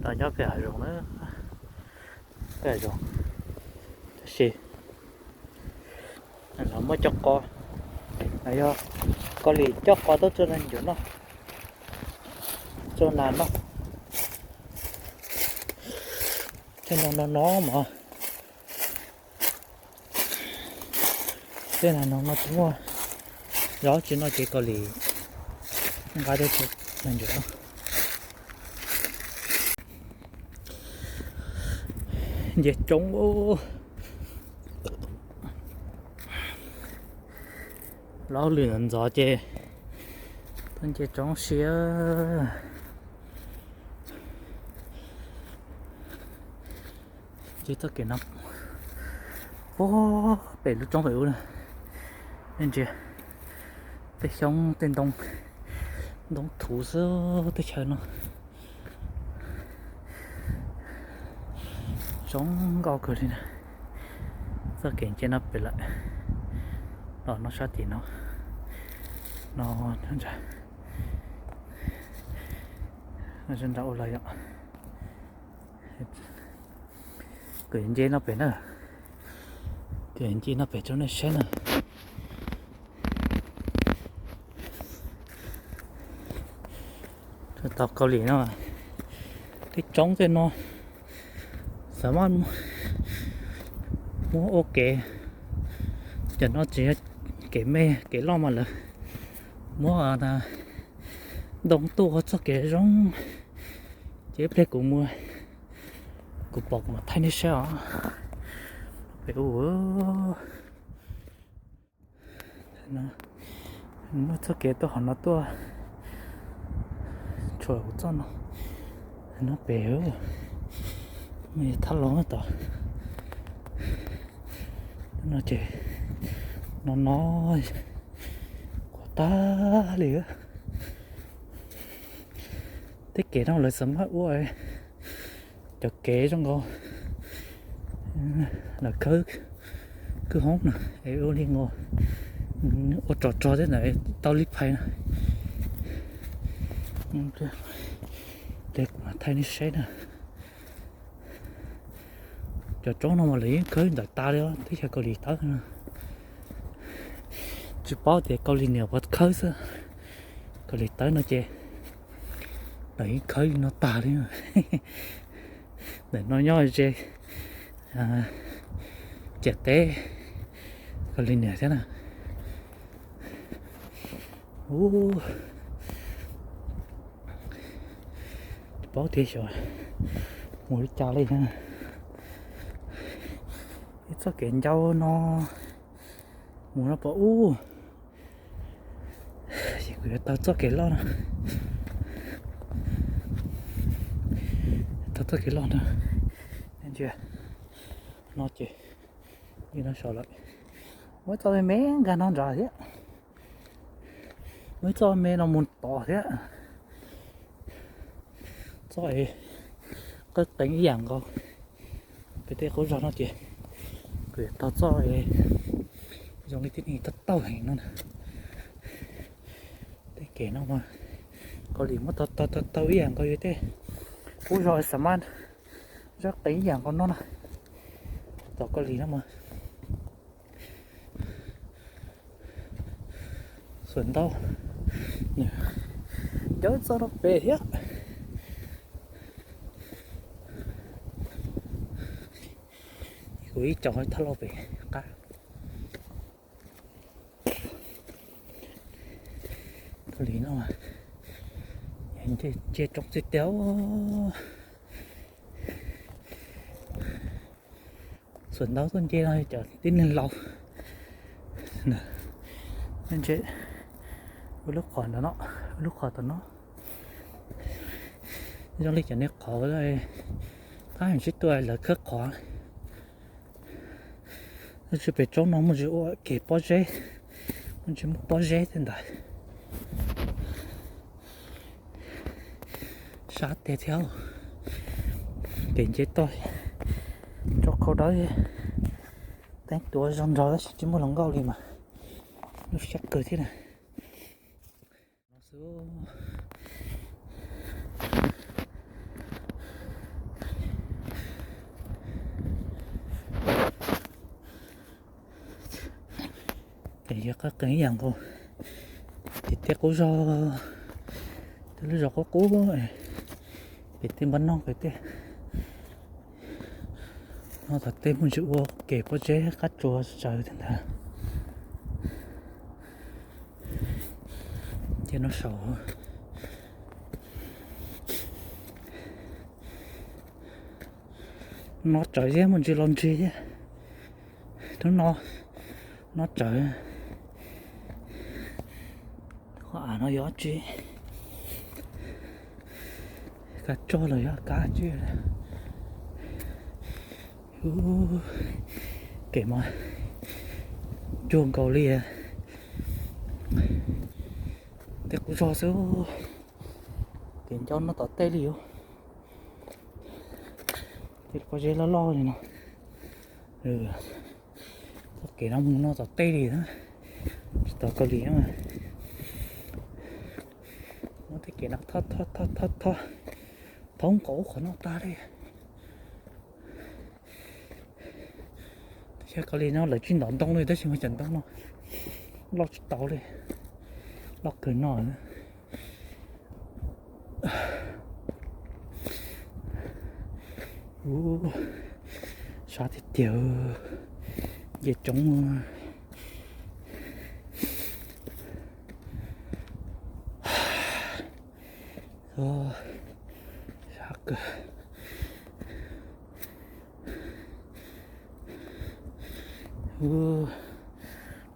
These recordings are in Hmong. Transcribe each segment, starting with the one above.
Nyob pem hav zoov na, pem hav zoov, tab sis lawv muab coj qos, yog koj li coj qos tuaj tso ncuav noj, tso nas noj, coj no no no mas. Tej nas no no tsis muaj, zov tsis no ces koj li nqa tuaj tso ncuav noj. Nce tsoov, lub lwm ntxov ces tuaj nce tsoov siab. Nce txoj kev no puag pem lub roob pem ub na, nej ntsia tej xyoob tej ntoo, ntoo thuv xwb teb chaws no. Zoo nkauj kawg li na. Txoj kev nce no pem lawm, los no sab tim no, no nrad, nrad ua los yom. Kuv yuav nce no pem na, kuv yuav nce no pem rau nej saib na. Tau Kaus Lim no, tej roob tej no xav mas muab ua kev, cov no tsis yog kev me kev loj mas lawv muab ntoo tuaj ua txoj kev zoo. Ces ib pliag kuv mus, kuv pom kuv mam thaij nej saib os. Pem ub, muaj txoj kev tuaj qhov no tuaj, tshuav kuv txoj no, no pem, thaj los tod no ces no no, qhuav tag li. Tej kev no lawv xav mas ua cov kev zoo nkaus lawv khawb kwj hoob na, es ua li nkaus ua rog rog thiab ntawd tau li phais na. Pliag kuv mam thaij nej saib na. Cov roob no mas lawv yeej khawb ntawm tas li os, teb chaws Kaus Lim tawb no. Tsis paub tias Kaus Lim niam puas khawb xwb. Kaus Lim tawb no ces lawv yeej khawb li no tas li. Ntawm no nyob ze ciam teb Kaus Lim niam thiab na. Ub, tsis paub tias xyov mus li cas li na. Ib txoj kev ncau no mus no pom ub, ces kuv yuav taug txoj kev loj no, taug txoj kev loj no. Ntsia no ces li no saud lawm, muaj txoj me me nkag no nrad thiab, muaj txoj me no mus tod thiab. Txoj qawb qeev ib yam nkaus. Pem tej qub zog no ces kuv yuav taug txoj zoo li tib neeg tau tau heev no na. Tej kev no mas Kaus Lim muab taug taug taug ib yam nkaus yog tej qub zog xa mas zaj qeev ib yam nkaus no na. Tom Kaus Lim no mas xuas ntaub, nws cawb txoj no pem thiab. Kuv ib co thaj lauj pem qab. Kaus Lim no nce roob tiag tiag. Xuas ntaub tuaj nce no cov tib neeg laus. Ntsia, ua lub qhov ntawm no, ua lub qhov tom no. Zoo li cov niag qhov, qab sib tua lawv khawb qhov. Tab sis pem roob no muaj tsis ua kev pob zeb, muaj tsis muaj pob zeb tej ntawd. Sab tiag thiab, kev nce toj rau khau dawb, teeb tuav zog nrog tab sis tsis muaj hluas nkauj li mas lub siab kawg thiab na. No xwb. Yog qab qees ib yam nkaus, ces tej qub zog, tej lub zos qub qub, pem tej npab noog pem tej. No thaum tej mus ntsis ua kev pob zeb qab tsuas tsawv thiab ntag. Ces no saum no tsawv thiab, mus ntsis los ntsis thiab. Hnub no, no tsawv. Qhov av no yog tsi, kav tsoj los yog kav tsi. Kev mas cuag nkaus li tej qub zog xwb. Kev ncau no tom tej li os. Tej pob zeb loj loj li no. Txoj kev no mus no tom tej li na, tsis tau Kaus Lim. Muab tej kev no thoob nkaus qhov no tag li. Xyov Kaus Lim no lawv tsis ntov ntoo li, tab sis mas cov ntoo no loj tsis tau li, loj kawg no. Ub, sab tiag tiag, nce roob. Sab kawg. Ub,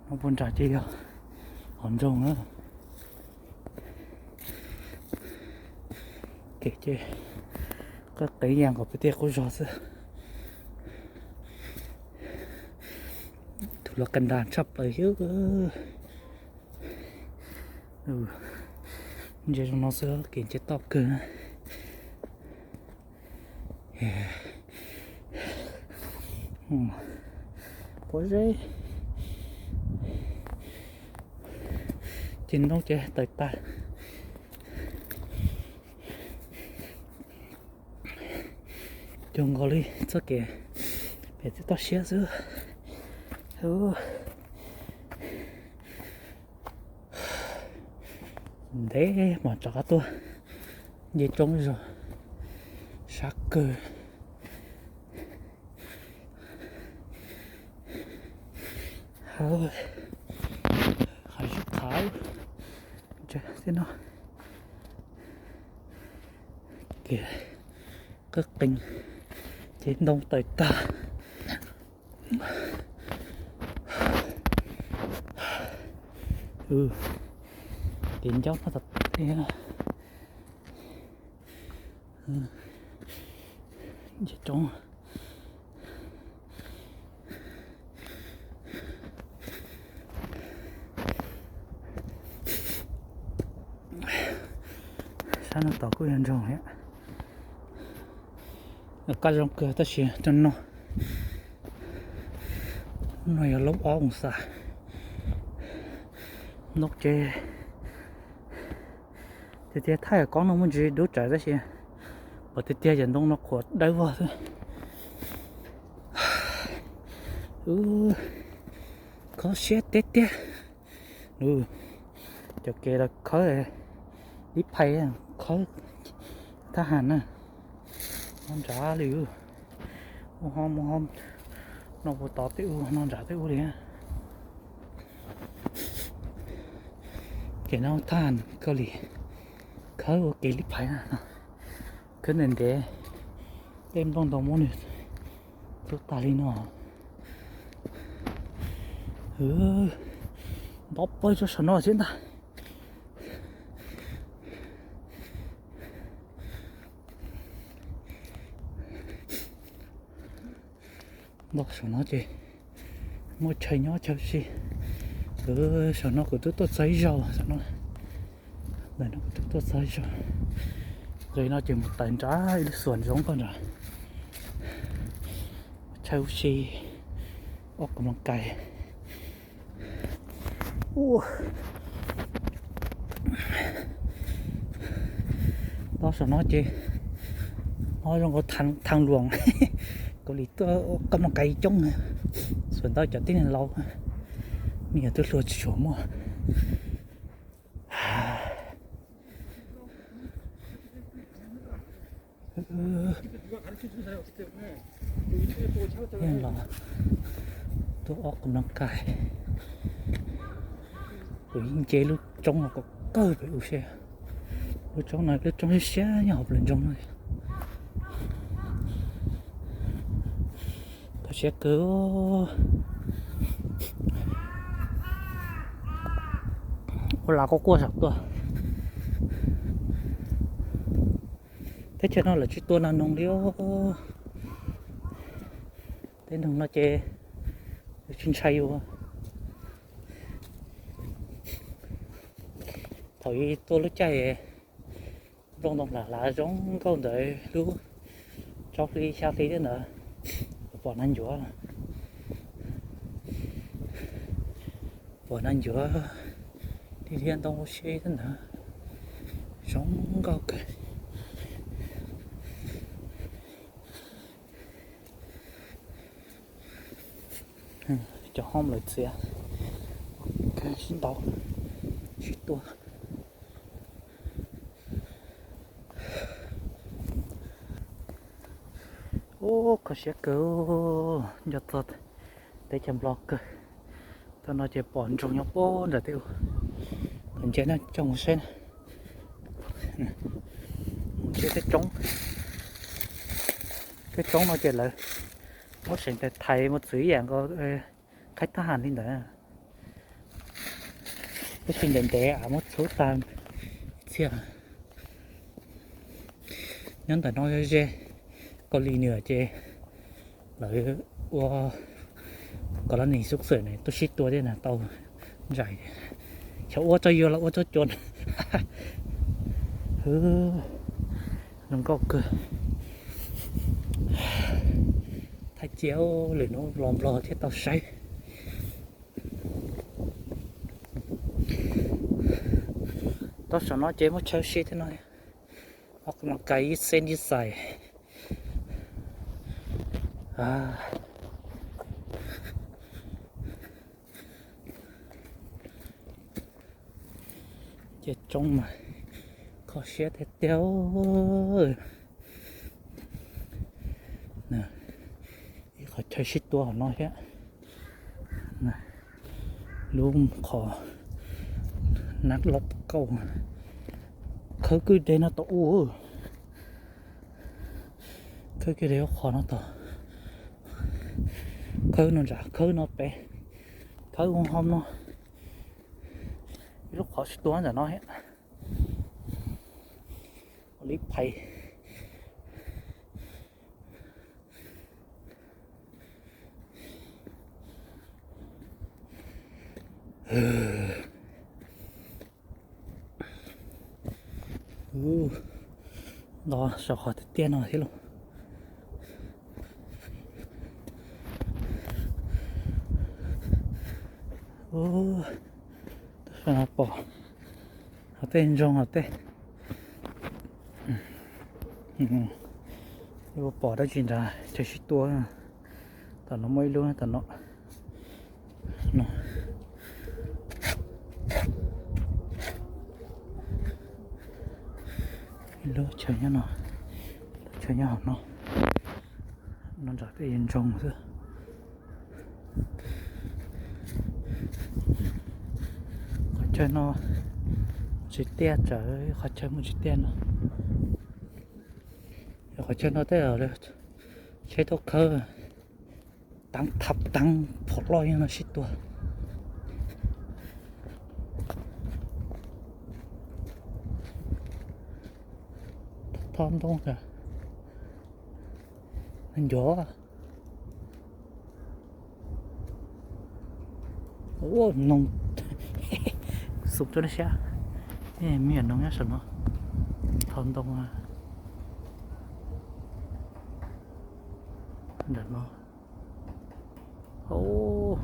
no puag nram ces yog hauv nroog na. Kev ces qab qees ib yam nkaus pem tej qub zog xwb. Tus los qas nras tshaj plaws xwb. Ntsia zoo no xwb, kev nce toj kawg. Pob zeb, ces ntoo ces tawm tas. Cuag nkaus li txoj kev pem tej toj siab xwb. Ntev mas rov qab tuaj nce roob zog, sab kawg. Hav zoov qhav, tej no kev qab qees ces ntoo tawm tag. Kev ncauj no tom tej, nce roob. Sab no tod kuj yog nroog thiab. Qab zoo kawg tab sis rau no, no yog lub ob oo xas, ntaub ces tiag tiag thaij koob no muaj ntsis dub tsawv tab sis pom tiag tiag cov ntoo no qhuav dawb vog xwb. Khob siab tiag tiag. Cov kev los khawb ib phais, khawb thab ham na. Nov nrad li, ub ho mus ho no puas tod tej ub, no nrad tej ub li. Kev no thab ham Kaus Lim khawb ua kev li phais na, khawb ntev ntev, tej nplooj ntoo muab nws txhub tag li no. Npov pawg rau saum no thiab ntag. Npog saum no ces muaj chaw nyob chaw ua si. Saum no kuv twb tuaj txog ib zaug, saum no, ntawm no kuv twb tuaj txog ib zaug. Txog no ces mus tawm nrad ib lub xuas zoov pog nrad, chaw ua si, ua kab moos kais. Npog saum no ces npog zoo nkaus thaj luas Kaus Lim tuaj ua kab moos kais coob, xuas ntau cov tib neeg laus, Me nyuam twb hluas tsis tshua muaj. Los tuaj ob qhov no kais, kuv yeej nce lub roob no kom kawg pem u seb. Lub roob no lub roob siab siab nyob hauv plas ntsoog no. Kho siab kawg. Ua las quaj quaj saum tuaj. Teb chaws no lawv tsis tua nas noog li os. Tej noog no ces tsis ntshai yus. Thaum ub tuaj lub caij nplooj ntoo hlav hlav zoo nkauj ntawd, lub rau hli xya hli thiab ntawd, pom nas ncuav, pom nas ncuav li liab ntoo ua si thiab ntawd, zoo nkauj kawg. Cov hoob lawv txiav sib ntaus sib tua. Ub, kho siab kawg, nco txog teb chaws Nplog kawg. Thaum no ces pom ntsoog nyob puag nram tej ub. Thaum nce no coj mus saib na. Nce tej roob, tej roob no ces lawv muab seem tais thaiv mus txwv ib yam nkaus khaib thab ham li ntawd. Tab sis ntev ntev muab txhub tag ib txhia. Nyob ntawm no ze Kaus Lim Nuam ces lawv ua kom lawv nim xub xwm ne tuaj sib tua thiab na tau ntsais. Xyov ua tso yuav los ua tso cuav. Zoo nkauj kawg. Thaij cia lwm hnub los Nplog thiaj tau saib. Tau saum no ces muaj chaw si thiab no. Ob qhov no kais ib xeeb ib xais. Ces roob mas kho siab tiag tiag. Ib qhov chaw sib tua hauv no thiab. Lub qhov nab laub kauj, khawb kwj deg no tom ub, khawb kwj deg lub qhov no tom, khawb no ntsam khawb no pem, khawb hu hom no, ib lub qhov sib tua ntawm no thiab. Ua li phais. Los saum qhov tiaj tiaj no thiab lauj. Ub, saum no pom hov tej ntsoog hov tej. Yuav pom dab tsi nrad chaw sib tua. Tom no muaj ib lub tom no. Ib lub chaw nyob no, lub chaw nyob hauv no, no nram tej ntsoog xwb. Qhov chaw no tsis tiaj tsawv, qhov chaw muaj tsis tiaj no. Qhov chaw no tej zaum tsheb tuaj khawb, teeb thab teeb phom loj nyob no sib tua. Tho ntoo kawg, ncuav. Ua noog, xum rau nej saib, me nyuam noog nyob saum no, tho ntoo ntawm no. Ub,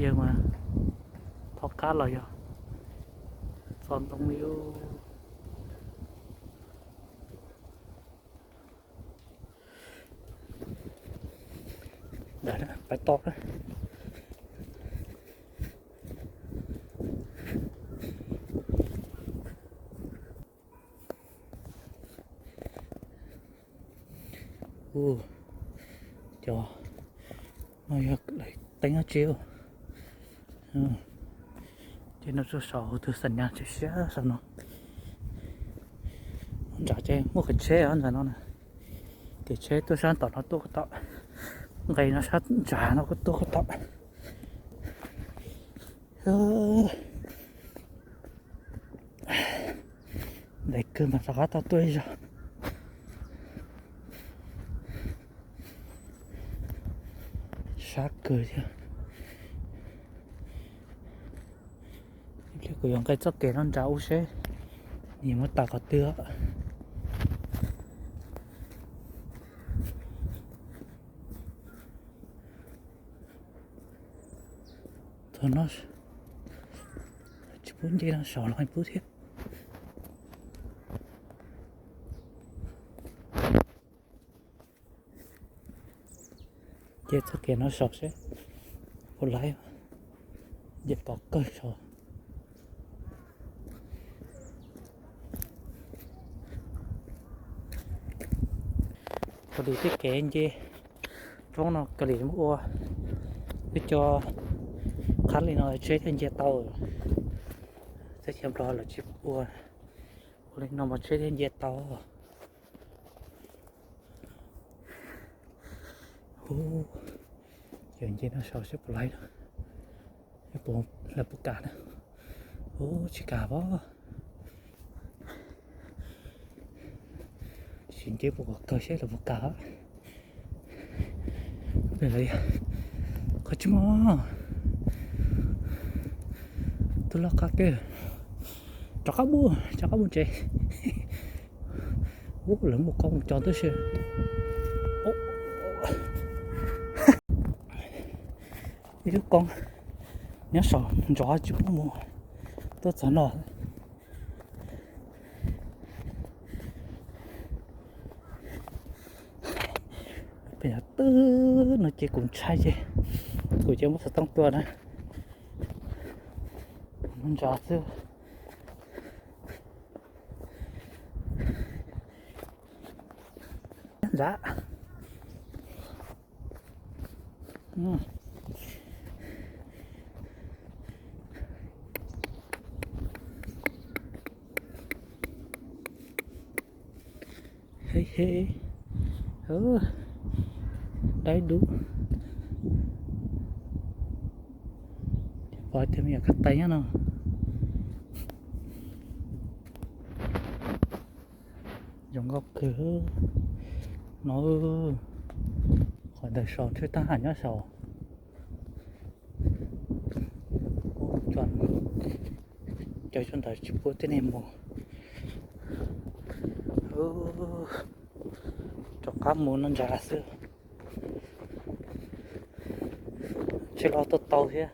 yawg mas thov kab los yog txo ntoo li. Ntawm pais to, Ua, cov no yog lawv teeb dab tsi? Ces no tsuas saum tus xam nyas tsheb siab saum no. Nram ces muaj kev tsheb os nram no na. Kev tsheb tuaj sab tom no tuaj tom, nqes no sab nram no kuj tuaj tom. Ntev kawg mas rov qab tau tuaj ib zaug. Sab kawg thiab. Ib pliag kuv yuav nqes txoj kev no nram ub seb nws muab tawm qhov twg. Thaum no tsis pub nce no saud los pub thiab. Nce txoj kev no saud seb puas laib. Nce pom kawg saud. Kaus lim tej kev nce roob no Kaus lim muab ua, wb cov qhab li no tsheb thiaj nce tau. Teb chaws Nplog lawv tsis ua, ua li no mas tsheb thiaj nce tau. Hu, yog nce no saud seb puas laib na, puas, lawv puas kam na. Hu, tsis kam os. Sim nce puas kom kawg seb lawv puas kam. Qhov tsis muaj, twb loj qab peb, rov qab mus, rov qab mus tsev. Ub, lawv muaj koob mus cov tab sis ib lub koob nyob saum ntsov tsis pub mus tuaj txog no. Peb yog twb no ces kuv ntshai ces kuv cia muab xov tooj tua na. Ntsa xwb. Ntsa. He he, dai dub. Pom tias me nyuam kab tais nyob no. Zoo nkauj kawg no. Qhov ntawd saud ntshe tab ham nyob saud. Cov tsuas ntawd tsis pub tej neeg mus. Rov qab mus no ntsa xwb. Tsis los tau tau thiab.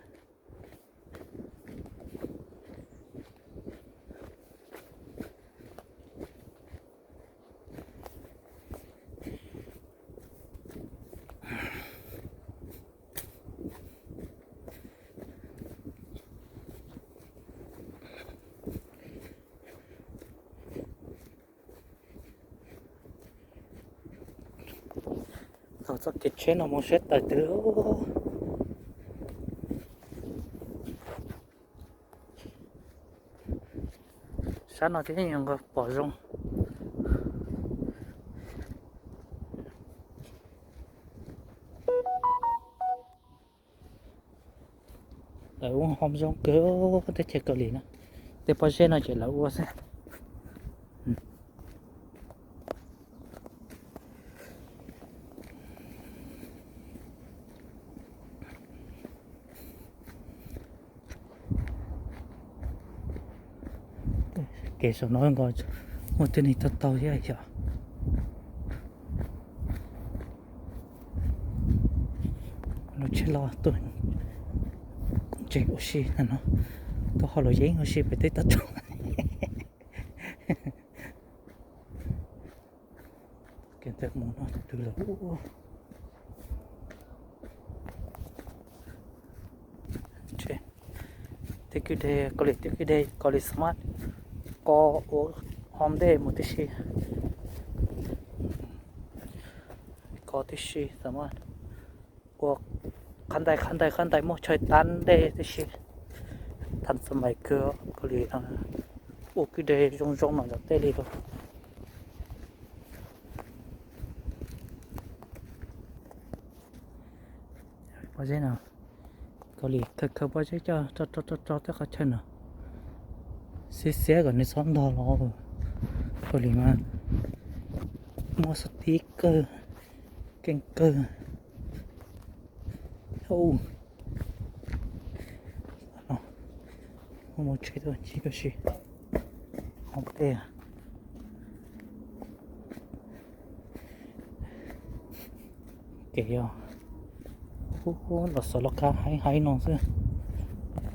Txoj kev tsheb no mus seb tawm twg. Sab no ces yeej yuav nqa pom zoo. Lawv ua hom zoo kawg teb chaws Kaus Lim na. Tej pob zeb no ces lawv ua xwb. Kev saum no nkaus muaj tej neeg tau tau thiab yog. Lub tsheb loj tuaj ntseeg ua si no, tuaj haus luam yeeb ua si pem tej toj roob. Kev ntawd mus no twg lawm. Tej kwj deg Kaus Lim, tej kwj deg Kaus Lim Smart, ko ua hom ntej mus tib si. Qos tib si, ua qhab ntais qhab ntais qhab ntais muab chaw tab dej tib si. Thas xas mais kawg, Kaus Lim no ua kwj deg zoo zoo no cov tej li lawm. Pob zeb no, Kaus Lim khaws khaws pob zeb coj tso tso tso tej qhov chaw no, xiab xiab kom nws txhob ntog los. Kaus Lim mas muaj xov tib kawg, keej kawg. Mus tsheb tuaj ncig koj si hauv tej. Kev yog los xov loj kab haib haib no xwb,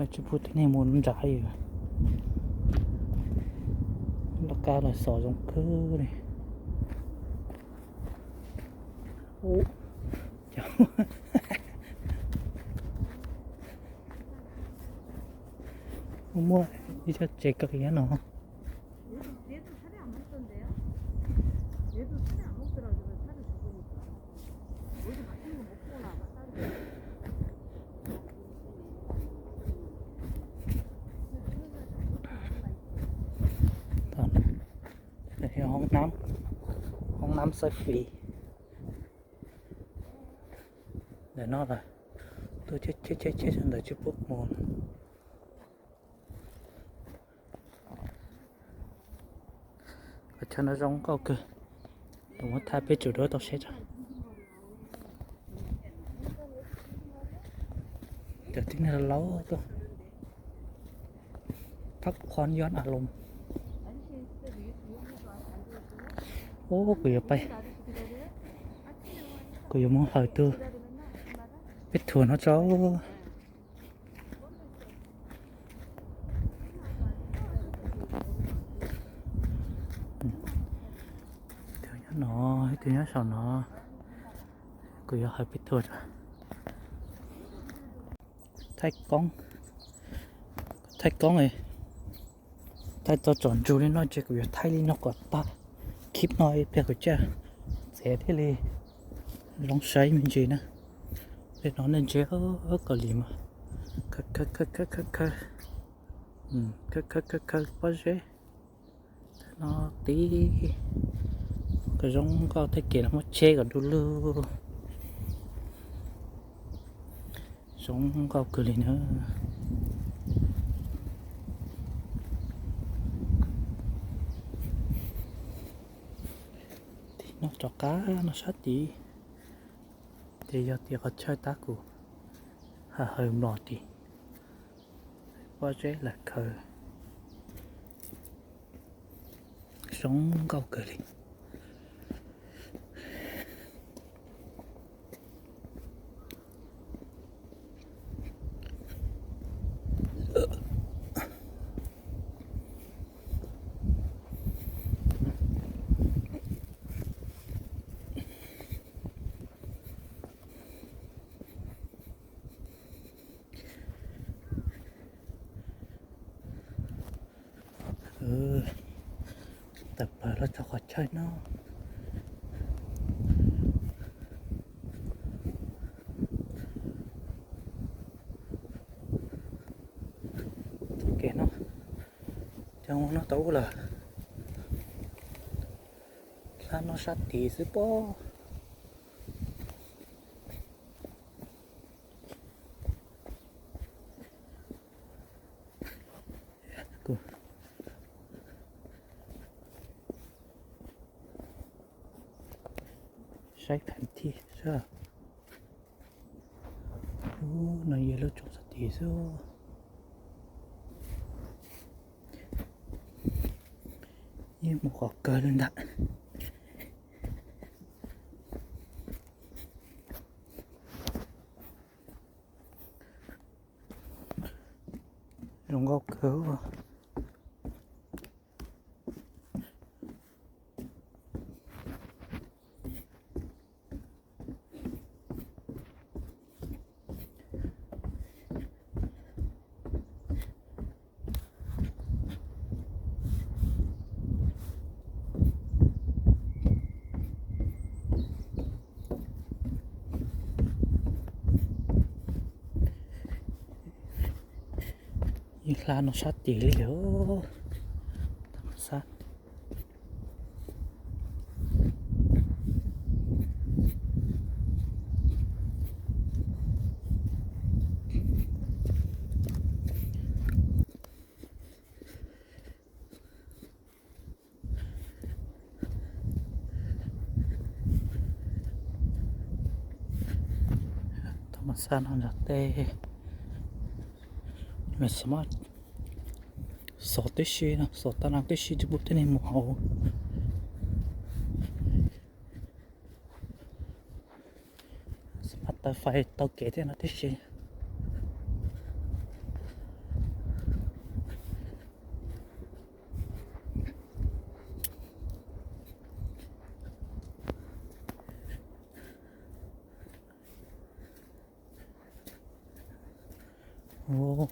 tsis pub tib neeg mus nrad li. Loj kab los xov zoo kawg li. Muaj ib co tsev kawm nyob no. Hoob nab, hoob nab xab fis. Ntawm no lawm, tuaj cheb cheb cheb ntawd tsis pub mus. Qhov chaw no zoo nkauj kawg, muab thaij peb tsoom duab tau saib tso. Cov tib neeg laus tuaj thab qhov nyob a loos. Ub, kuv yuav pais, kuv yuav mus hawm tus peb thuam no tso. Tus nyob no, tus nyob saum no, kuv yuav hawm peb thuam. Thaij koob, thaij koob, thaij tau tsom ntsug li no ces kuv yuav thaij li no kom tag clip no ib pliag kuv caj txev thiaj li zoo saib me ntsis na. Li no nej ntsia, Kaus Lim mas khaws khaws khaws khaws khaws khaws pob zeb no tib, kom zoo nkauj tej kev no muab tsheb kom du lug. Zoo nkauj kawg li na. Tim no rov qab no sab tid, ces yog tim qhov chaw tab kuv ha hawm mlom tid. Pob zeb lawm khaws zoo nkauj kawg li. Tawm plaws los txog qhov chaw no. Txoj kev no, cov no tau ub lawm. Dlab no sab tid xwb pob. Saib pheem thiab. Ub, no yog lub tsoos sab tid xwb. Yeej mus qhov kawg li ntag. Zoo nkauj kawg. Hla no sab tid li os. Tau mas xa no nram tej, xov tib si, xov tag no tib si tsis pub tej neeg mus hauv. Mas taw fais tau kev thiab no tib si.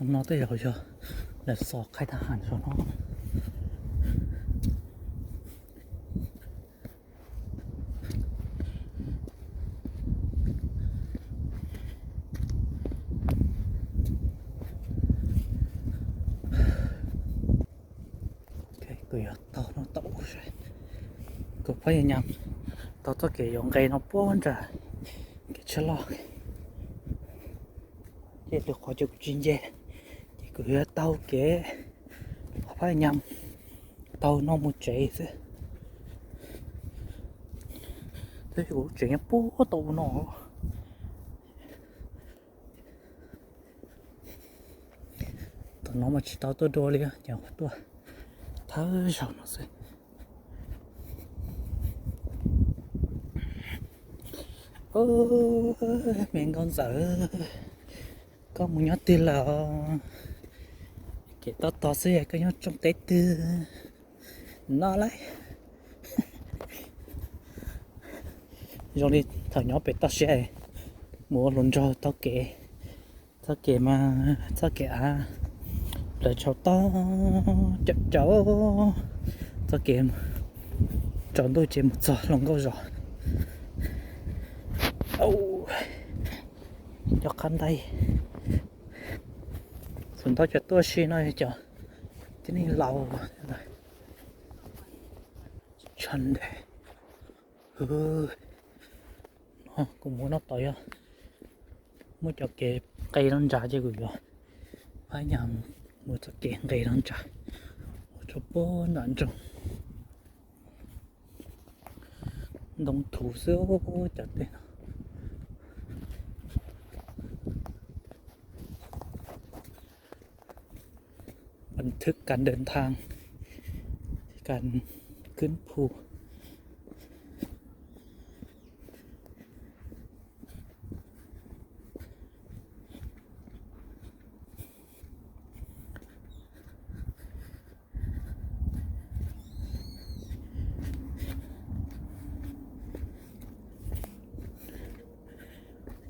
No tej zaum yog lawv xov qhaib thab ham saum no. Kuv yuav taug no tau, kuv pab yam nyam taug txoj kev yuav nqe no puag nram kev tsheb loj. Ces lwm qhov ces kuv tsis nce, ces kuv yuav taug kev qhov pab yam nyam taug no mus tsev xwb. Tab sis kuv lub tsev nyob puag tau no. Tam no mas tsis tau tuaj dua li, ces tuaj thawj zaug no xwb. Me nkauj ntxawm, koj mus nyob twg lawm? Kev tob tog xwb, koj nyob tsoom teb twg no lauj? Zoo li thaum nyob pem toj siab, mus ua hluas nraug taug kev, txoj kev mas txoj kev av plaws tsaus toj caum caum, txoj kev tsaus ntuj ces mus txog hluas nkauj zos. Cov qab ntaub, xus ntaub cov tuaj si no yog cov tib neeg laus. Tsis tshua ntev. No kuv mus no tod yog muaj cov kev nqes no ntsa ces kuv yuav pab nyam mus txoj kev nqes no ntsa mus rau puag nram nroog. Ntoo thuv xwb cov tej no. Bản thức cản đường thang, cản kưn phu.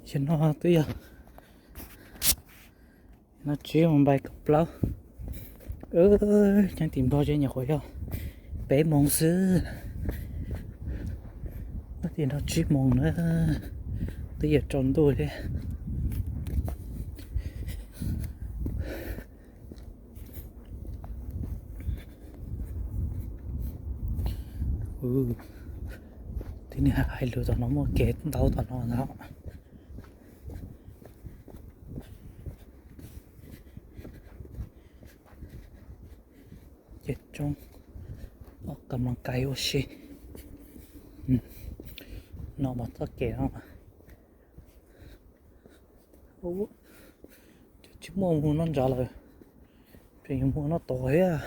Ces no twb yog no tsib mus npai kaum plaub. Nyob tim Nplog ces nyuam qhuav yog peb moos xwb. Nyob tim no tsib moos na, twb yuav tsaus ntuj thiab. Tib neeg hais lus tom no muaj kev ntau tom no ntag. Ces tsoob ob kas mas kais ua si. No mas txoj kev no mas tsis muaj mus no ntsa lawm, tseem yuav mus no tod thiab.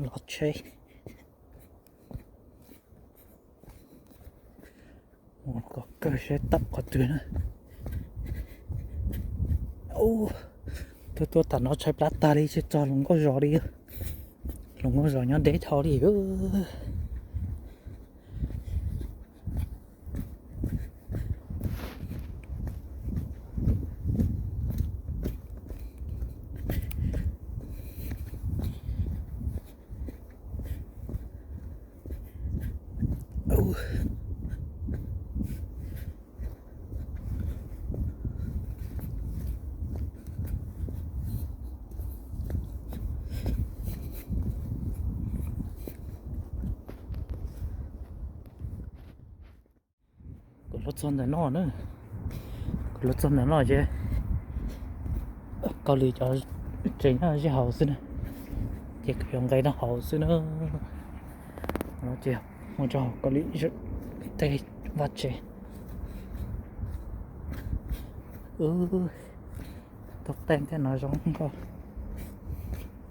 Los tsheb mus kom kawg seb tawm qhov twg na. Tuaj tuaj tam no tshaib plab tag li, tsis txog hluas nkauj zos li. Hluas nkauj zos nyob deb dhau li. txog ntawm no na, kuv los txog ntawm no ces Kaus Lim cov tsev nyob ze hauv xwb na, ces kuv yuav nqes rau hauv xwb na. No ces mus rau hauv Kaus Lim tej vaj tsev. Tus teej thiab no zoo nkauj.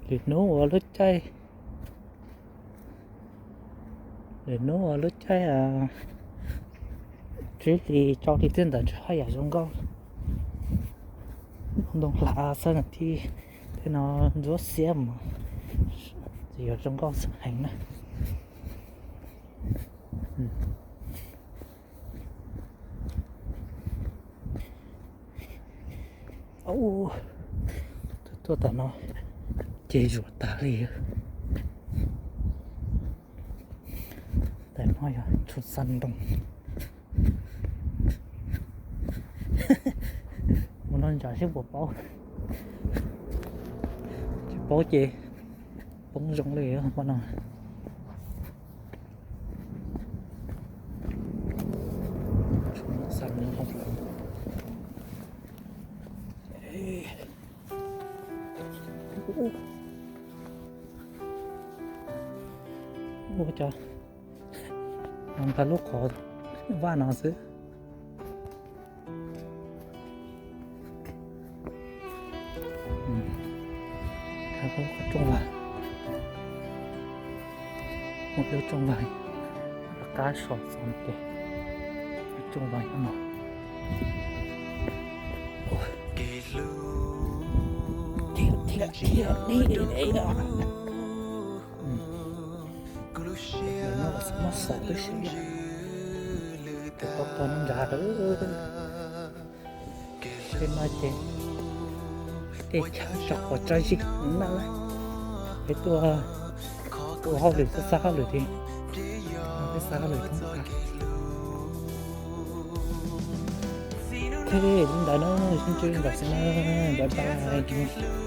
Lwm hnub ua lub caij, lwm hnub ua lub caij tsib hlis rau hli thiab ntawd ntshe haj yam zoo nkauj. Ntoo hlav xwb na, thiab no ntsuab xiab mas txawm yuav zoo nkauj heev na. Tuaj tom no ces zuam tag li. Tam no yog Tshum Xas Nroos. Mus no ntsam seb puas paub. Tsis paub ces poob zoo li pab no. Xas Nroos. Ua cas no ntag lub qhov vaj no xwb. Qhov rooj vag, muaj lub rooj vag lawv qab so txog ces lub rooj vag nyob no. Thiab thiab thiab, no los muab xov tib si, tau tau nrad. Tej no ces tej chaw tso quav tsab zib na, peb tuaj ua hauj lwm xwb, xab hauj lwm ces peb xab hauj lwm thoob plaws. Thiab li ntawd no, sib ntsib li ntawd xwb na, bye bye.